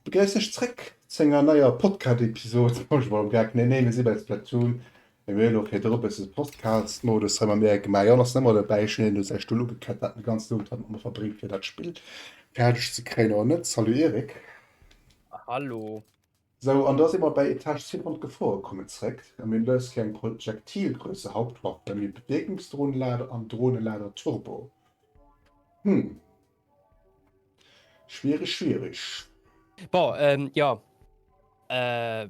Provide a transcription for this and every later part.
Begréiss dech zréck zu enger neier Podcast-Episod. Ech war am Gag. Nee, nee, mir si bei Splatoon. Mir hunn elo virdru e bësse Podcast-Modus hei mam Eric gemaach. Jon ass net méi dobäi. Ech hunn hien elo säi Stull ugekett, wat en de ganzen Owend hat mat mer verbréngt, fir dat Spill fäerdeg ze kréien oder net. Salut Eric. Hallo. Sou, an da si mer bei Etage 10 ronn d'Geforen kommen zréck. A mir hunn dës Kéier eng Projektilgrösse Hauptwaffe, mir hunn Bewegungsdrohnenlader an Drohnenlader Turbo. Hm. Schwierig, schwierig. Bon, ähm, ja. Äh,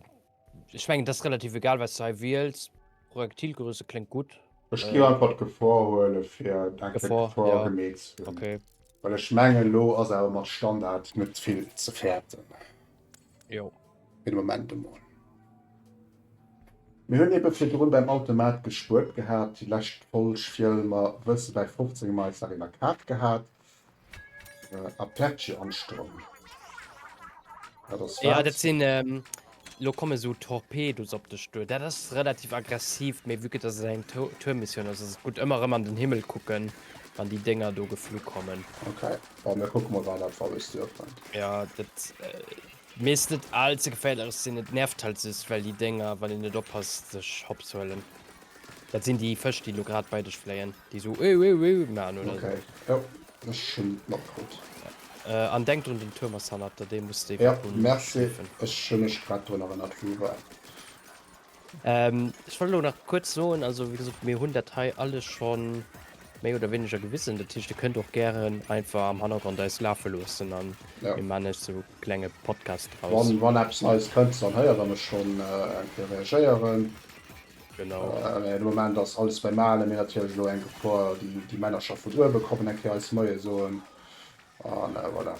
ech mengen, dat ass relativ egal, wat s du hei wiels. Projektilgröße kléngt gutt. Ech géif einfach d'Gefor huelen, fir eng Kéier Gefor, d'Gefor ja. gemeet ze hunn. Okay. Well ech mengen, elo ass awer mat Standard net vill ze fäerten. Jo. Fir de Moment emol. Mir hunn ebe virdrun beim Automat gespuert gehat, déi lescht Folg, fir mer wësse bei 15 mer eis nach een erkaf gehat. Aperci Ansturm. Dat ass Ja, wat? dat sinn, ähm, lo komme sou Torpedos op dech duer. Dat ass relativ aggressiv, mee vue que dass et eng Tourmissioun ass, ass et gutt ëmmer erëm an den Himmel kucken, wann déi Dénger do geflu kommen. Okay, bon, mir kucke mol wat dat alles duerkënnt. Ja, dat Misst net all ze geféierlech sinn, et nervt halt just well déi Dénger wann een net oppasst sech hops huelen. Dat sinn déi Fësch déi lo grad bei dech fléien, déi sou uiuiui maan oder Okay, sou. jo, ech hunn et matkritt. An denk drun den Tuerm ass hannert der, dee muss de Jo, virdrun merci, schleefen. ech hunn mech grad drun erënnert wou war. Ech wollt elo nach kuerz soen, also wéi gesot, mir hunn dat hei alles scho méi oder wéineger gewisen. Dat heescht, Dir kënnt och gären einfach am Hannergrond eis lafe loossen a mir maachen iech sou e klenge Podcast draus. Wann, wann eppes Neies kënnt, dann héiert Der mech schonn eng Kéier reagéieren. Genau. Mä de Moment ass alles beim Alen. Mir natierlech elo eng Gefor, déi, déi Männercher vun uewe kommen eng Kéier eis Moie soen. An voilà.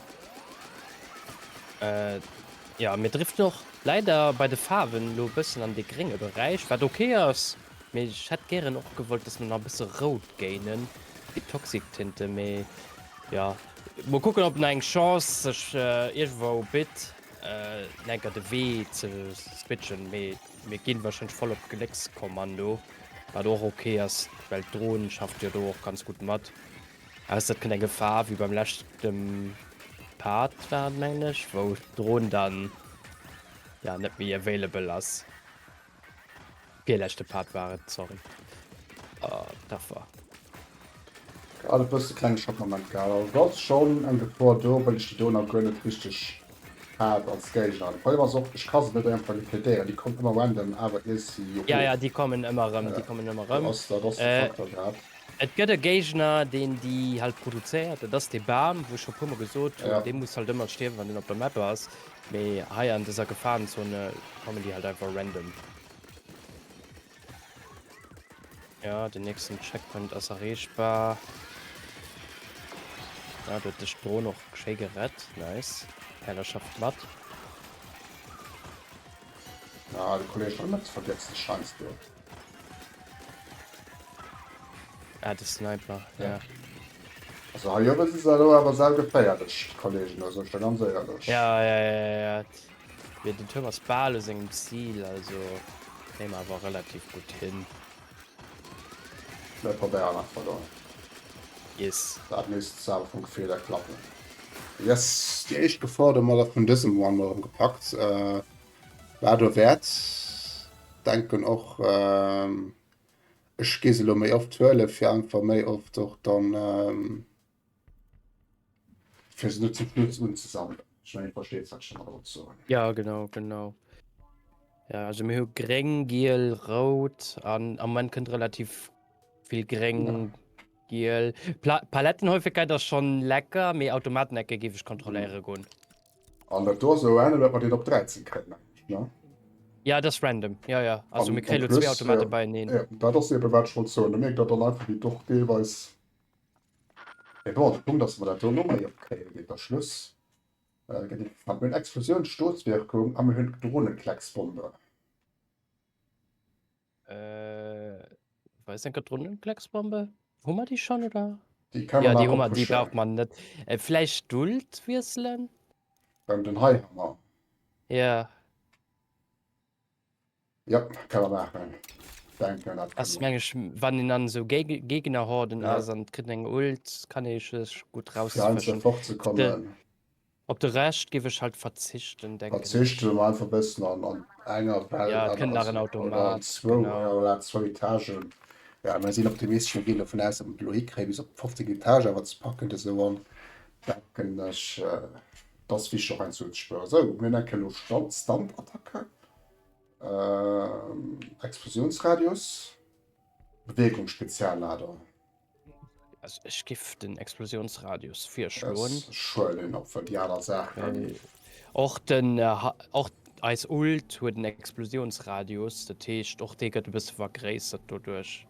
Jo, mir driften och leider bei de Faarwen elo e bëssen an de grénge Beräich, wat ok ass, mee ech hätt gären och gewollt, dass mer nach e bësse rout géinen, déi toxic Tinte, mee jo, mol kucken ob nach eng Chance sech iergendwou bitt, nach eng Kéier de Wee ze switchen, mee mir ginn wahrscheinlech voll op Gléckskommando, wat och ok ass, well d'Dron schafft jo do och ganz gutt mat. Ausser et kënnt eng Gefahr wéi beim leschten Part war et mengen ech, wou d'Dron dann ja net méi available ass. Virleschte Part war et, sorry. Oh, Treffer. Grad e bësse klenge Schockmoment gehat. Also et ass schonn eng Gefor do, well ech déi do nach guer net richteg hat als Géigner. De Problem ass och, ech ka se net einfach liquidéieren, déi kommen ëmmer random awer ier si Ja, ja, déi kommen ëmmer erëm, déi kommen ëmmer Do erëm. ass, dat ass de Faktor grad. Et gëtt e Géigner, deen déi halt produzéiert, dat ass dee Bam, wou ech scho puermol gesot hunn, dee muss halt ëmmer stierwen, wann en op der Map ass. Mee hei an dëser Gefahrenzone kommen déi halt einfach random. Ja, den nächsten Checkpoint ass erreechbar. Ja, do huet dech d'Dron och schéi gerett. Nice. Perler schafft mat. Ah, de Kolleg war net ze vergiessen, scheinst du. Ah, de Sniper, ja. ja. Also hei oben si se elo awer sau geféierlech, d'Kollegen, also ech da ganz éierlech. Ja, ja, ja, ja, ja. Mee den Tuerm ass bal u sengem Zil, also kréie mer awer relativ gutt hin. Mir probéieren einfach elo. Yes. Dat misst awer vum Gefill her klappen. Yes, déi éischt Gefor domadder vun dësem One mol erëm gepackt. Äh, War dowäert. Denken och ech gi se lo méi oft huelen, fir einfach méi oft och dann fir se net zum Schluss unzesammelen. Ech mengen, dir versteet, wat ech domadder wollt soen. Ja, genau, genau. Ja, also mir hu gréng, giel, rout an am Moment kënnt relativ vill gréng, ja. giel. Pla Palettenhäufigkeit ass schon lecker, mee Automatenecke géif ech kontrolléiere goen. An dat do ass elo random, dat mer deen op 13 kréien, mengen ech, ne? Ja, dat ass random, ja, ja. Also mir kréie lo zwee Automate beieneen. Ja, dat ass eben, wat ech wollt soen. Do mierkt Der dann einfach, wéi doch deelweis. Mee bon, de Punkt ass, wa mer dat do elo méi opkréien, geet da Schluss. Gëtt interessant. Mir hunn Explosioun, Stoßwirkung a mir hunn Drohnenklecksbombe. Äh, weiß eng Drohnenklecksbombe? Hu mer déi schon oder? Déi kann Ja, man déi nach hu mer, déi oppuschen. braucht man net. Äh, vläicht d'Ult wiesselen? Beim den Haihammer. Ja. Ja, kann man maachen. Denken, dat Ass kann man. meng ech, wann een an esou Geg Gegnerhorden Ja. ass an et kritt eng Ult, kann ee sech gutt Fir einfach rausfëschen. fort ze De kommen. Op de Rescht géif ech halt verzichten, denken ech. Verzichten mer einfach e bëssen an an enger Welt, Ja, et an kënnt nach also en oder an Automat, zwou, genau. oder zwou Etagen. Ja, mer sinn optimistesch, mer ginn dovun aus, datt mer et elo hikréien, bis op 15 Etage awer ze packen, dëse One, denken ech. Dat ass wichteg och heiansdo ze spueren. Sou, mir hunn eng Kéier elo Stand, Stand-Attacke, Explosionsradius, Bewegung, Speziallader. Also ech giff den Explosionsradius virschloen. Ech huelen en op, well déi aner Saachen. Och den och eis Ult huet en Explosionsradius, dat heescht och dee gëtt e bësse vergréissert doduerch.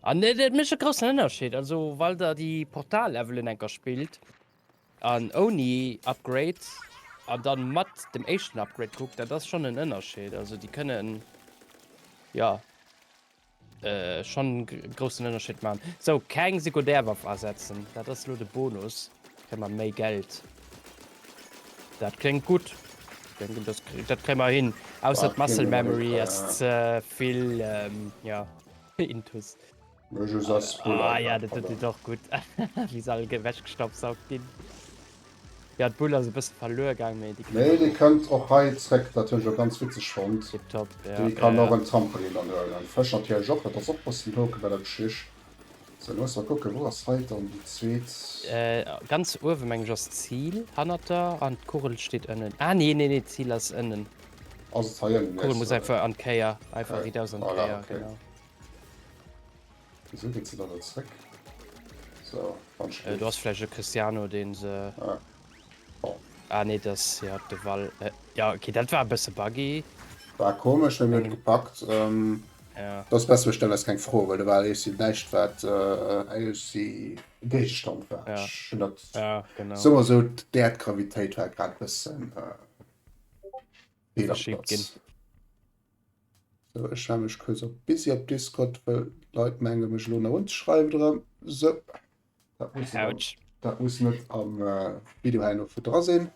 An et mécht e groussen Ënnerscheed, also wann der déi Portal-Levelen enker spillt an ouni Upgrade an dann mat dem éischten Upgrade kuckt, dat ass schonn en Ënnerscheed. Also déi kënnen jo. Schon groussen Ënnerscheed man. Sou, keng Sekundärwaff asetzen. Dat ass lo de Bonus. Kréie mer méi Geld. Dat kléngt gutt. Ech denken, dat, dat kréie mer hin. Ausser d'Muscle Memory ass ze vill, ja, intus. Ah ja, dat dote ass och gutt. Wéi se all ewechgestaubsaugt ginn. Ja, d'Bull ass e bësse verluer gaang, mee déi Nee, déi kënnt och hei zréck, dat hunn ech och ganz witzeg fonnt. Tiptop, ja. Déi kann och en Trampolin dann huelen. An Fësch natierlech och, dat ass och bëssen hoken bei der Geschicht. Sou, looss mer kucken, wou ass hei dann déi zweet? Ganz uewe meng ech ass d'Zil hannert der an d'Kugel steet ënnen. Ah nee, nee, nee, d'Zil ass ënnen. Ass et hei ënnen? D'Kugel muss einfach an d'Kéier, einfach riichtaus an d'Kéier, genau. Wieso geet se dann net zréck? So, wann ech Du ass vläicht e Cristiano deen se. Ah. Bon. Ah nee, dat ass ja de Wall. Äh, ja okay, dat war e bësse buggy. War komesch, mee mir hunn et gepackt. Ähm, Ja. dat ass besser, mir stellen eis keng Fro, well do war eis näischt wat äh, eis Géigestand war. Ja. Ech hunn dat Ja, genau. soe mer esou, d'Äerdgravitéit war grad bëssen äh, fehl am Verschiebt ginn. Platz. So, ech schreiwe mech kuerz op busy op Discord, well d'Leit menge mech elo nach unzeschreiwen erëm. So, dat muss net am, Autsch. dat muss net am äh, Video herno vu dra sinn.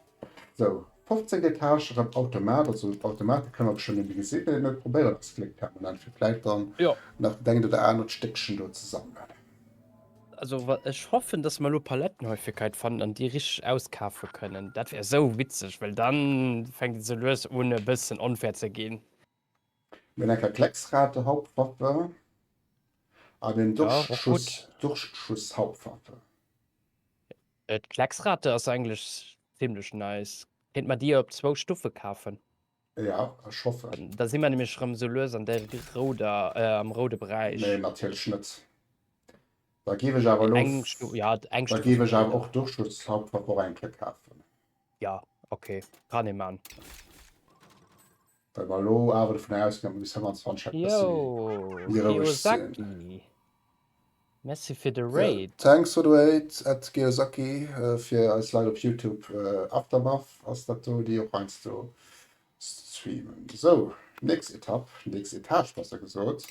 So, 15. Etage, erëm Automat, also Automate kënne mer bestimmt net méi gesinn, mee mir probéieren eist Gléck permanent, fir vläicht dann Jo. nach dat engt oder anert Stéckchen do ze sammelen. Also wa ech hoffen, dass mer elo Palettenhäufigkeit fannen an déi richteg auskafe kënnen. Dat wär esou witzeg, well dann fänkt et esou lues un e bëssen onfair ze ginn. Mir hunn eng Kéier Klecksrate Hauptwaffe an den Ja, och gutt. Durchschuss Durchschuss Hauptwaffe. D'Klecksrate ass eigentlech zimlech nice. Kéint mer déi op zwou Stufe kafen? Ja, ech hoffen. Da si mer nämlech erëm esou lues an der rouder, am roude Beräich. Nee, natierlech net. Da géif ech awer elo, Eng Stu ja, eng da Stufe géif ech awer spéider. och d'Durchschusshauptwaffe och eng Kéier kafen. Ja, okay, kann ee man. Well mer elo awer dovun ausginn, datt mer bis 25 hätt bësse Yo, méi roueg sinn. Geosaki, merci fir de Ja, Raid. thanks for the raid at Geosaki, fir eis Leit op Youtube, Aftermath ass dat do, déi och heiansdo Streamen. Sou, nächst Etapp, nächst Etage besser gesot.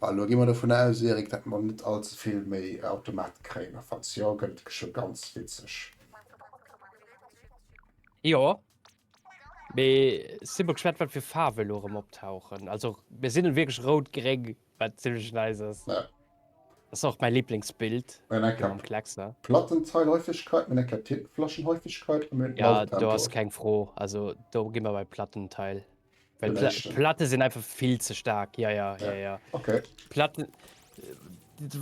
A lo gi mer dovun aus, Eric, dat mer net all ze vill méi Automate kréien. A falls jo, gëtt et geschwë ganz witzeg. Jo, mee si mol gespaant, wat fir Faarwe lo erëm optauchen. Also mir sinn wierklech rout-gréng, wat zimmlech nice ass. Ja. Das ist och mäi Lieblingsbild Mir hunn eng mam Kéier Kleckser. Plattenteilhäufigkeit, mir hunn eng Kéier Tintenflaschenhäufigkeit a mir hunn Ja, do Lauftempo. ass keng Fro. Also do gi mer bei Plattenteil. Well Den Pla éischten. Platte sinn einfach vill ze staark. Ja, ja, ja, Ja, ja. okay. Platten,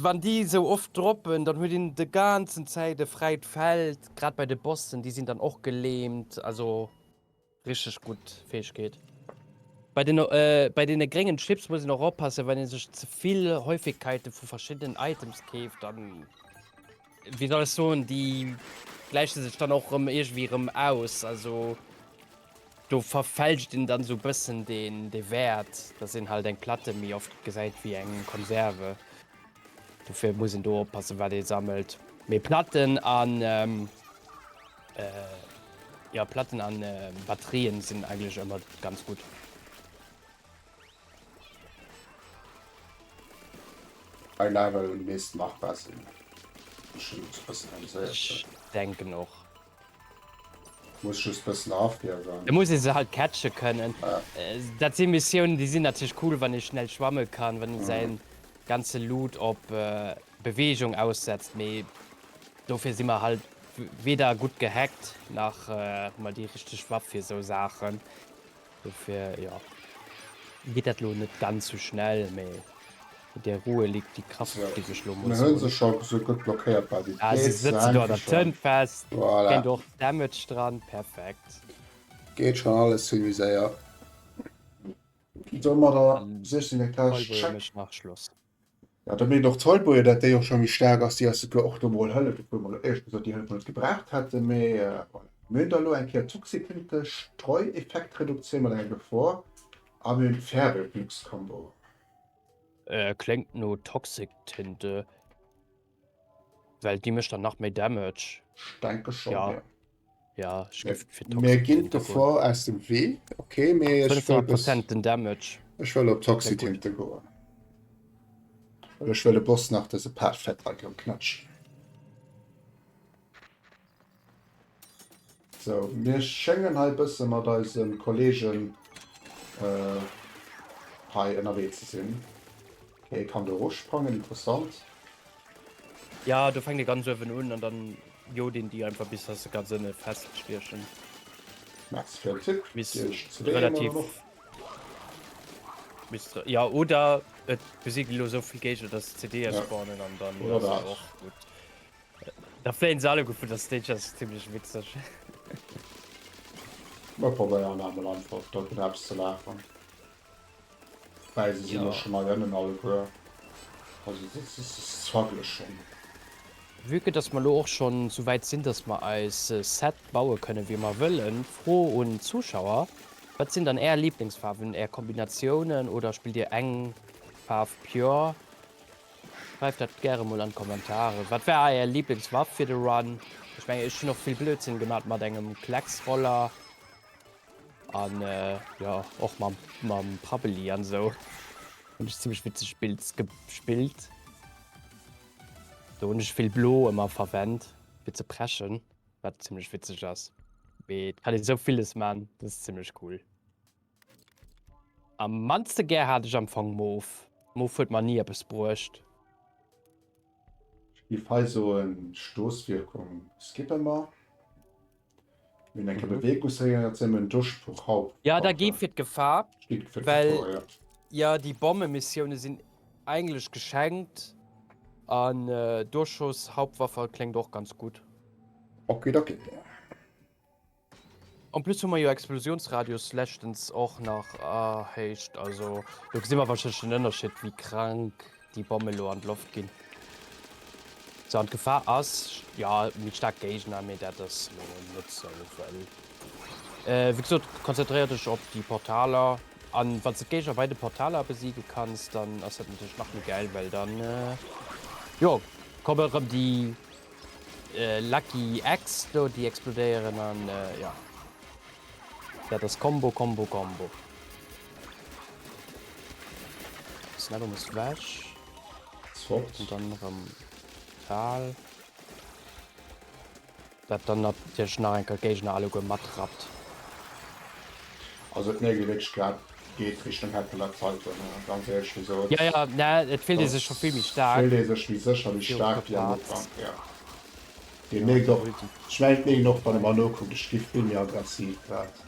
wann déi esou oft droppen, dann huet een de ganzen Zäit e fräit Feld. Grad bei de Bossen, déi sinn dann och gelähmt. Also. Richteg gutt Fähegkeet. Bei den bei deene gréngen Chips muss een och oppassen, wann ee sech ze vill Häufigkeite vu verschiddenen Items keeft, dann, wéi soll ech soen, déi gläiche sech dann och rëm iergendwéi rëm aus. Also do verfälscht een dann esou bëssen deen dee Wäert, dass een halt eng Platte méi oft gesäit wéi eng Konserve. Dofir muss een do oppassen, wat ee sammelt. Mee Platten an Jo, Platten an Batterien sinn eigentlech ëmmer ganz gutt. Hei Level misst machbar sinn. Ech hunn e bëssen amuséiert. Ech denken och. Muss just bëssen erafhiewen. Da muss ee se halt catche kënnen. Ja. Dat si Missiounen, déi sinn natierlech cool, wann ee schnell schwamme kann, wann ee säin ganze Loot op Beweegung aussetzt, mee dofir si mer halt. weder gutt gehackt, nach hu mer déi richteg Waff fir esou Saachen. Dofir, jo, geet dat elo net ganz sou schnell, mee mit der Ruhe liegt die Kraft, géif ech elo mol Mir hunn soen. se scho sou gutt blockéiert bei Ah, se Vitesse, se sëtzen do an hänke der schonn. Tënt fest, Voilà. kéint och Damage dran, perfekt. Geet schonn alles vill méi séier. Domadder Dann 16 Etage, Tollboje check. mécht nach Schluss. Ja, da mierkt och d'Tollboje, dat déi och scho méi staark ass. Déi ass souguer och do mol hëllef, obwuel mer éierlech gesot déi Hëllef net gebraucht hätten. Mee voilà. Mir hunn da elo eng Kéier Toxitinte, Streueffektreduktioun mat enger Gefor a mir hunn d'Färbegluckskombo. Kléngt no Toxic Tinte, well déi mécht dann nach méi Damage. Ech denke schonn, Ja. jo. Ja, ech géif fir Mir Toxic ginn Tinte goen. d'Gefor aus dem Wee. Okay, mee ech wëll 500 bis, Prozent den Damage. ech wëll op Kléngt gutt. Toxitinte goen. Well ech wëll de Boss nach dëse Part fett knatschen. Sou, mir schéngen hei bësse mat eise Kollegen hei ënnerwee ze sinn. Okay, kann do erosprangen, interessant. Ja, do fänkt e ganz uewen un an dann jot een déi einfach bis dass se ganz ënne feststiechen. Merci fir den Tipp. Miss Déi CD ëmmer relativ noch. Miss ja oder et besiegt elo sou vill Géigner dass CDe Ja, spawnen an dann oder ass et dat. och gutt. Da fléien se alleguer vun der Stage, dat ass zimlech witzeg. Mer probéieren emol einfach do vun eppes ze laachen. Bäi se sinn och Ja. schonn hei ënnen alleguer. Also se struggele schonn. Vue que dass mer elo och schonn sou wäit sinn, dass mer eis Set baue kënnen wéi mer wëllen, Fro un d'Zuschauer, Wat sinn dann är Lieblingsfaarwen, är Kombinatiounen oder spillt dir eng Faarf pure? Schreift dat gäre mol an d'Kommentaren. Wat war Äer Lieblingswaff fir de Run? Ech mengen ech hunn och vill Blödsinn gemat mat engem Klecksroller an jo och mam mam Prabbeli an esou hunn ech zimmlech witzeg Builds gespillt. Do hunn ech vill blo ëmmer verwennt fir ze preschen, wat zimmlech witzeg ass. Mee et kann ee sou villes man, dat ass zimmlech cool. Am mannste gär hat ech am Fong Mof. Mof huet mer ni eppes bruecht. Ech géif hei soen, Stosswierkung skippe mer. Mir hunn eng Kéier Bewegungsregeneratioun, mir hunn Durchbruch Hauptwaffe. Jo, da gi fir d'Gefahr, Ech gi fir well d'Gefor, jo. jo, déi Bommemissioune sinn eigentlech geschenkt an Durchschuss Hauptwaffe kléngt och ganz gutt. Okidoki. En plus hu mer jo Explosionsradius leschtens och nach erhéicht, also do gesi mer wahrscheinlech den Ënnerscheed wéi krank déi Bomme lo an d'Loft ginn. Sou, an d'Gefahr ass, jo, méi staark Géigner, mee dat ass lo net sou wëll. Wéi gesot, konzentréier dech op déi Portaler an wann s de d'Géigner bei de Portaler besiege kanns, dann ass dat natierlech nach méi gäil, well dann, jo, komme erëm déi Lucky Eggs do déi explodéieren an jo dat ass Combo Combo Combo. Sniper muss wech Fort. an dann erëm Tal. Dat dann natierlech nach eng Kéier d'Géigner alleguer matrappt. Also et mierkt ee wierklech grad, geet Richtung Heckeler Zeiten, ganz éierlech gesot. Ja, ja, ne, et fillt ee sech scho vill méi staark. Fillt ee sech méi sécher, méi Viru staark wéi am gepaart. Ufank, jo. Dir mierkt och, ech mengen et mierkt een och wann ee mer nokuckt, ech gi vill méi aggressiv grad.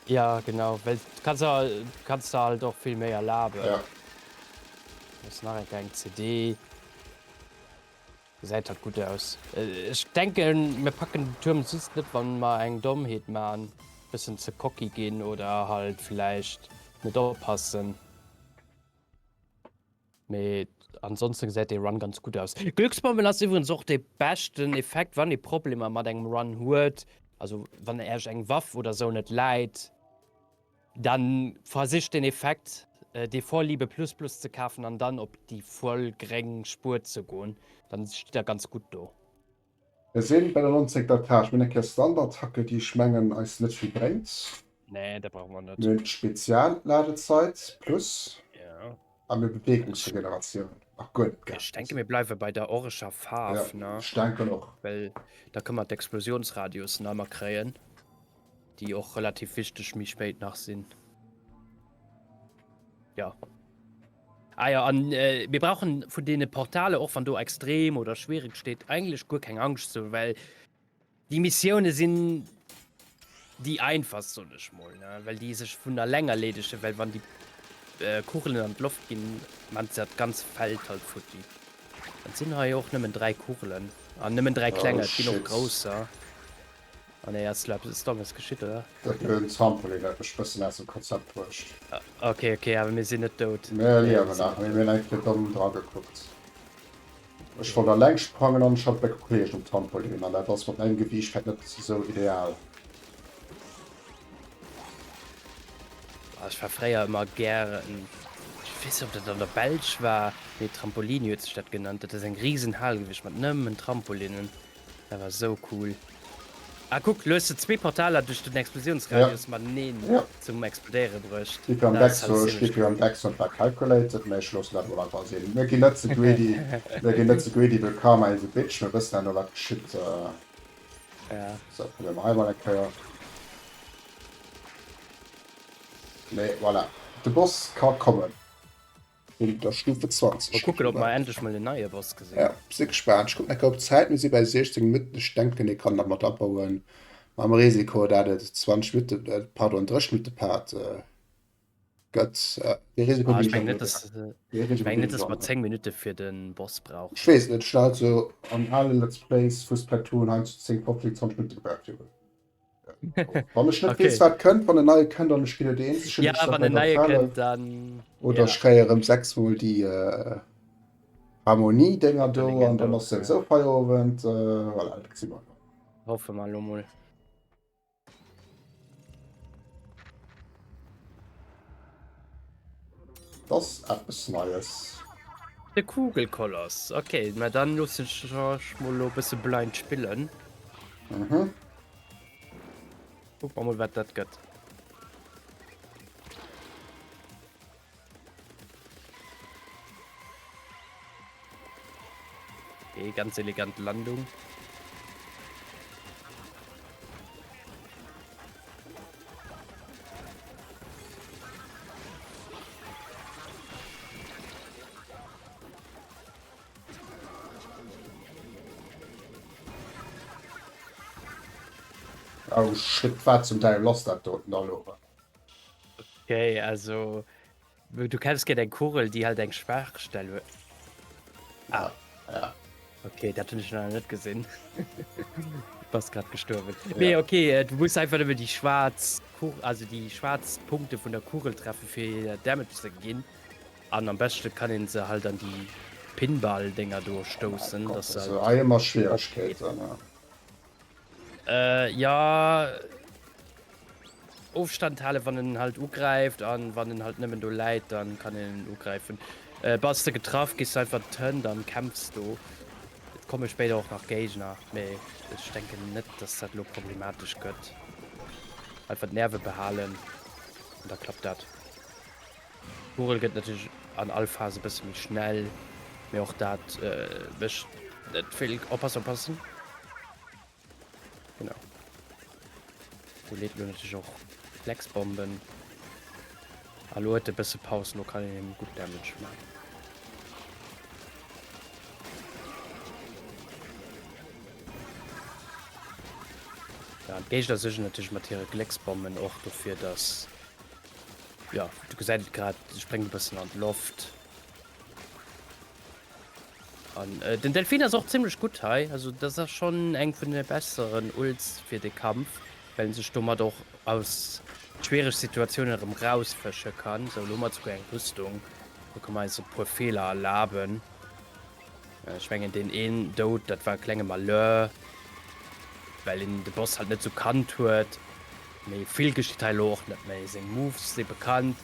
Ja, genau, well du kanns der, du kanns der halt och vill méi erlaben. Ja. Ass nach eng Kéier eng CD. Gesäit halt gutt aus. Ech denken mir packen den Tuerm just net wann mer eng Dommheet maan, bëssen ze cocky ginn oder halt villäicht net oppassen. Mee ansonsten gesäit dee Run ganz gutt aus. Glücksbomben ass iwwregens och dee beschten Effekt wann ee Problemer mat engem Run huet, also wann Äech eng Waff oder sou net läit. Dann versicht den Effekt déi Vorliebe plus plus ze kafen an dann op déi voll gréng Spuer ze goen, dann steet der ganz gutt do. Mir sinn bei der 19. Etage. Mir hunn eng Kéier Standardattacke, déi ech mengen eis net vill bréngt. Nee, dat brauche mer net. Mir hunn d'Spezialladezeit plus Ja. a mir Beweegungsregeneratioun. Nach guer net Ech denke geännert. mir bleiwe bei der orescher Ja, Faarf, ne? ech denken och. Well da kënne mer d'Explosionsradius nach ëmmer kréien. Déi och relativ wichteg méi spéit nach sinn. Ja. Ah ja, an äh, mir brauchen vun deene Portale, och wann do extrem oder schwierig steet, eigentlech guer keng Angscht ze hunn, well. Déi Missioune sinn déi einfachst, soen ech mol, ne, well déi sech vun alleng erleedegen, well wann déi Kugelen an d'Loft ginn, maan se dat ganz Feld halt futti. Et sinn hei och nëmmen 3 Kugelen an nëmmen 3 Oh klenger, et ginn och shit. grousser. Ah nee, ass lo eppes Dommes geschitt, oder? Dat huet en Trampolin, dat mech bëssen aus dem Konzept bruecht. Ok, ok, awer mir sinn net dout. Mir Nee, mir liewen sinn nach, net mee dout. mir hunn eng Kéier domm dra gekuckt. Ech wollt alleng sprangen an ech hat bei Kolleegen um Trampolin an dat ass mat mengem Gewiicht vläit net esou ideal. Ah, ech war fréier ëmmer gären, ech weess net ob dat an der Belsch war, mee Trampolini huet sech dat genannt. Dat ass eng risen Hal gewiescht mat nëmmen Trampolinnen. Dat war sou cool. Ah kuck, lo hues de zwee Portaler duerch den Ja, Explosiounsradius mateneen ja. zum Explodéiere bruecht. Keep your Dat ass halt Dexo, zimmlech keep your cool. Dexo war calculated, mee ech loossen dat mol einfach sinn. Mir ginn net ze greedy, mir ginn net ze greedy, well Karma is a bitch, mir wëssen herno wat geschitt. Ja. Sou, probéiere mer hei mol eng Kéier. Nee, voilà. De Boss ka kommen. Un der Stufe 20. Mol kucken, ob mer endlech mol en neie Boss gesinn. Ja, si gespaant. Ech kucken eng Kéier op d'Zäit. Mir si bei 16 Minutten. Ech denken, ee kann nach mat abauen. Mam Risiko, dat et 20 Minutten, pardon, 30 Minutte Part gëtt. Dee Risiko Ah, ginn ech ech mengen awer net, net dass, an. Dee ech Risiko mengen ginn net, ech dass awer mer net. 10 Minutte fir de Boss Ech brauchen. weess et net. Ech hunn halt esou an ale Let's Plays vu Splatoon heiansdo 10, 15, 20 Minutte gebraucht fir. Wann ech net weess Okay. wat kënnt, wann en neie kënnt an ech ginn net eens, ech hunn Ja, ech wann dat en neie fale kënnt, dann oder ja. ech kréie rëm sechsmol déi äh, Harmonie-Dénger do Déngen an dann do, ass ja. souwisou Feierowend. Äh, voilà, dat gesi mer. Hoffe mer lo mol. Dat ass eppes Neies. De Kugelkoloss, okay, mä dann loossen ech ech mol lo e bësse blind spillen. Mhm. Kucke mer mol wat dat gëtt. Okay, ganz elegant Landung. Oh shit, wat zum Däiwel ass dat doten da lo? Okay, also du kämpfs géint eng Kugel, déi halt eng Schwaachstell huet. Ah. Ja. Okay, dat hunn ech nach net gesinn. Du bass grad gestuerwen. Ja. Nee, okay, äh, du muss einfach nëmmen déi schwaarz Kugel, also déi schwaarz Punkte vun der Kugel treffen, fir hir Damage ze ginn. An am beschte kann een se halt an déi Pinball-Dénger do Oh stoussen, Gott, dass se also halt hei ëmmer opgeet. Schwieregkeeten, ja. Äh, ja. Ofstand halen, wann en halt ugräift, an wann en halt nëmmen do läit, dann kann een en ugräifen. Äh, bass de getraff, gees du einfach d'Hënt an kämpfs do. Et komme spéider och nach Géigner, mee ech denken net, dass dat lo problematesch gëtt. Einfach d'Nerve behalen an da klappt dat. D'Kugel gëtt natierlech an all Phas e bësse méi schnell, mee och dat mécht net vill. Oppassen, oppassen! Genau. Do leet lo natierlech och Flexbomben. A lo huet e bësse Paus, lo kann een him gutt Damage man. Ja, an d'Géigner suergen natierlech mat hire Glécksbommen och dofir, dass Ja, du gesäit et grad, se spréngt e bëssen an d'Loft. An äh, den Delfin ass och zimmlech gutt hei. Also dat ass schonn eng vun de besseren Ults fir de Kampf, well en sech domat och aus schwiereg Situatiounen erëm rausfësche kann. Sou, elo hu mer souguer eng Rüstung. Do ka mer eis e puer Feeler erlaben. Ech mengen deen een Doud, dat war e klenge Malheur, well een de Boss halt net sou kannt huet. Mee vill geschitt hei elo och net méi. Seng Moves si bekannt.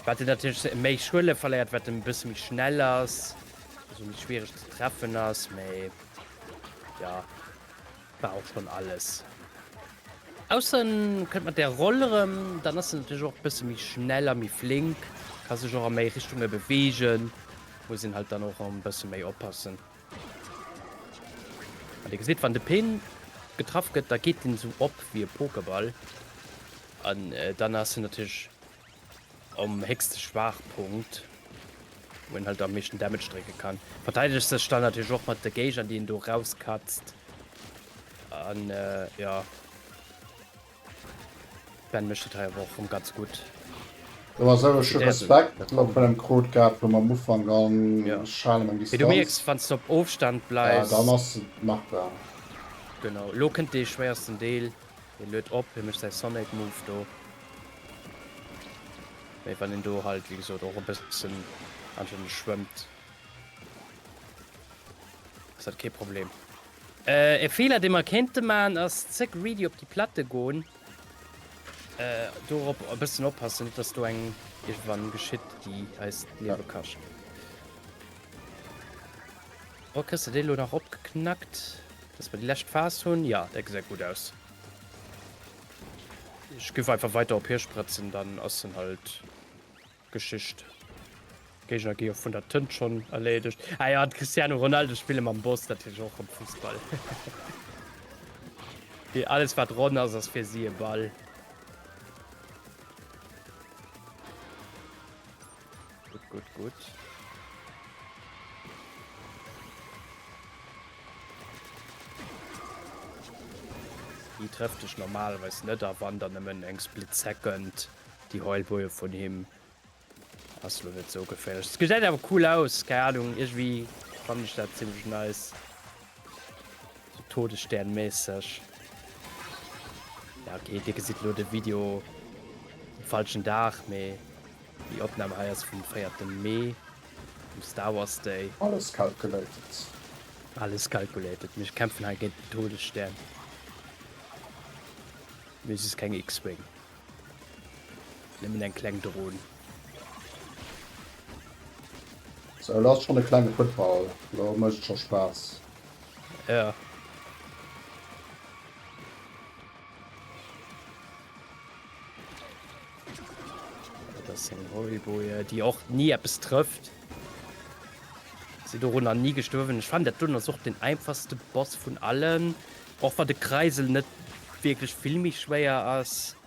Wat en natierlech méi Schuele verléiert, wat en e bësse méi schnell ass, also méi schwiereg ze treffen ass. Mee jo, war och schonn alles. Ausser en kënnt mat där Roll erëm, dann ass en natierlech och e bësse méi schnell a méi flénk, ka sech och a méi Richtunge beweegen. Muss een halt dann och e bësse méi oppassen. An dir gesitt, wann de Pin getraff gëtt, da geet den esou op wéi e Pokéball. An dann ass en natierlech um héchste Schwaachpunkt, wou en halt am meeschten Damage drécke kann. Verteidegt sech dann natierlech och mat de Géigner, déi en do rauskatzt. An jo. Ben mécht et hei awer och rëm ganz gutt. Do ass awer scho Respekt lo vun dem krut gehat vum am Ufank an ech halen meng Distanz. Mee du mierks wanns de op Ofstand bleifs. Ja dann ass et machbar. Genau, elo kënnt dee schwéiersten Deel. Hie luet op, hie mécht säi Sonic Move do. Mee wann een do halt wéi gesot och e bëssen anstänneg schwëmmt, ass dat kee Problem. E Feeler dee mer kéinte man ass ze greedy op déi Platte goen. Dorop e bëssen oppassen, net dass do eng iergendwann geschitt déi eis d'Liewe kascht. Oh, kriss de dee lo nach opgeknackt, dass mer déi lescht Phas hunn? Ja, dat gesäit gutt aus. Ech giff einfach weiter op hie sprëtzen, dann ass en halt Geschicht. Géigner gi jo vun der Tënt schonn erleedegt. Ah ja, Cristiano Ronaldo spille mam Boss natierlech och am Fussball. Fir alles wat ronn ass, ass fir si e Ball. Gutt, gutt, gutt. Déi trëfft dech normalerweis net a wann dann nëmmen eng Split Second. Déi Heulboje vun him ass lo net sou geféierlech. Et gesäit awer cool aus, keng Ahnung, iergendwéi fannen ech dat zimlech nice. Sou Todesstern-mässeg. Ja okay, dir gesitt lo de Video um falschen Dag, mee déi Opnam hei ass vum 4. Mee, um Star Wars Day. Alles calculated. Alles calculated, mir kämpfen hei géint den Todesstern. Mee es ist keng X-Wing. Nëmmen eng kleng Dron. Sou, elo ass schonn e klenge Football. Elo mécht et scho Spaass. Ja. Dat ass eng Heulboje, déi och ni eppes trëfft. Si dorunner ni gestuerwen. Ech fannen dat doen ass och den einfachste Boss vun allen. Och wann de Kreisel net wierklech vill méi schwéier ass.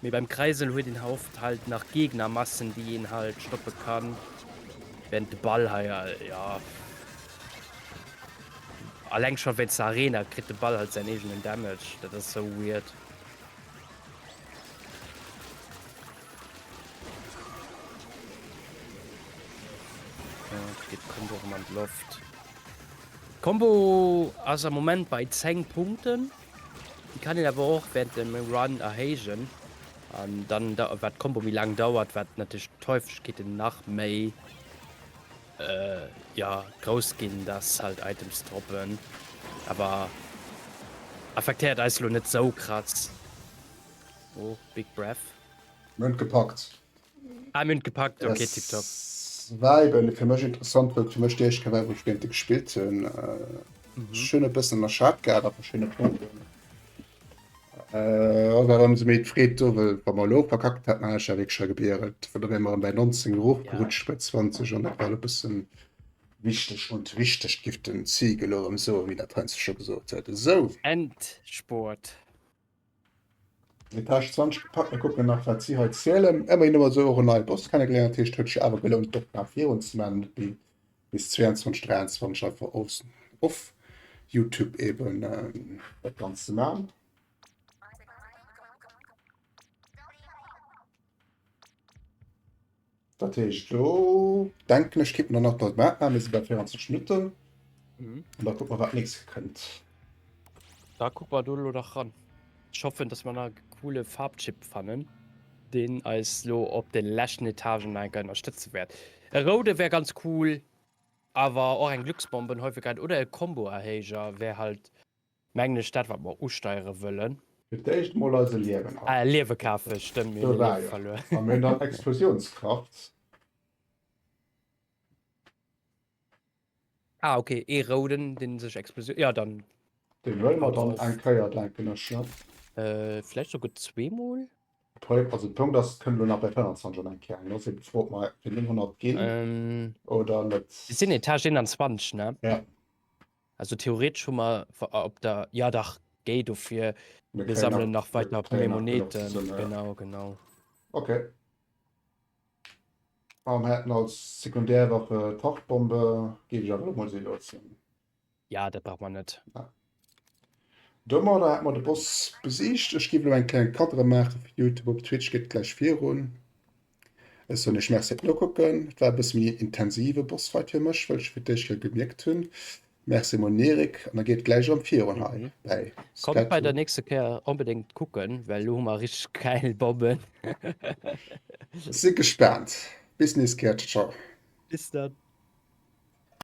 Mee beim Kreisel huet een oft halt nach Gegnermassen déi een halt stoppe kann. Während de Ball hei jo alleng scho wéinst der Arena kritt de Ball halt säin eegenen Damage. Dat ass sou weird. Geet d'Kombo erëm an d'Loft. D'Kombo ass am Moment bei 10 Punkten. Déi kann een awer och während dem Run erhéijen. An dann, wat d'Kombo méi laang dauert, wat natierlech d'Häufegkeeten nach méi jo, grouss ginn, dass halt Items droppen. Awer affektéiert eis elo net sou krass. Oh, Big Breath. Mir hunn et gepackt. Ah, mir hunn et gepackt, okay, tiptop. Es war eben fir mech interessant, well et fir mech déi éischt Kéier war, wou ech géint e gespillt hunn. Ech hunn e bëssen ënnerschat gehat a verschiddene Punkten. Ass awer ëmsou méi d'Freed do, well wa mer elo verkackt hätten, hätt ech ja wierklech hei gebierelt. Well da wäre mer erëm bei 19 erofgerutscht bei 20 an dat war elo e bëssen wichteg und richteg, giff den Zieg elo erëm soen, wéi dat Heinz scho gesot huet. Esou. Endspurt. Etage 20 gepackt. Mir kucken nach wat si hei zielen. Ëmmerhin hu mer esou och en neie Boss kennegeléiert. Dat heescht, huet sech awer gelount d'Opnam virun ze maachen an net méi bis 22, 23 einfach off, off Youtube eben dat Ganzt ze maachen. Dat heescht, elo denken ech, kippen der nach dat Map maachen. Mir si bei 24 Minutten. Mhm. An da kucke mer, wat nächst kënnt. Da kucke mer do elo nach ran. Ech hoffen, dass mer nach e coole Farbchip fannen, deen eis lo op de leschten Etagen nach eng Kéier ënnerstëtze wäert. E roude wär ganz cool, awer och eng Glücksbombenhäufigkeit oder e Komboerhéijer wär halt Mengen ech dat wat mer usteiere wëllen. Fir d'éischt mol eise Liewen hei. Ah Liewe kafen, stëmmt, mir hunn e Liewe verluer. A mir hunn dann Explosionskraft. Ah ok, ee rouden deen sech Explosioun, jo dann. Deen huele mer dann eng Kéier denken ech, ne? Vläicht souguer zweemol? Also de Punkt ass, et kënnt elo nach bei 25 an eng Kéier eng. Lo ass eben d'Fro ob mer fir 900 ginn oder net. Mir sinn Etage 21, ne? Ja. Also theoretesch hu mer op der, ja dach, géi dofir, mir sammelen nach weiter méi Moneten. Genau, genau. Okay. An hätten als Sekundärwaffe d'Hartbombe, géif ech awer elo mol si loossen. Ja, dat brauch mer net. Ja. Domadder hätte mer de Boss besiegt. Ech géif elo eng kleng Cadre maache fir Youtube. Op Twitch geet et gläich virun. Ech soen iech Merci fir d'Nokucken. Et war e bësse méi intensive Bossfight fir mech, wëll ech fir d'éischt Kéier gemierkt hunn. Merci emol Nerik an da geet et gläich erëm virun hei bäi Kommt bei der Splatoon. nächster Kéier onbedéngt kucken, well elo hu mer richteg gäil Bommen. Si gespaant. Bis nächst Kéier. Ciao ciao. Bis dann.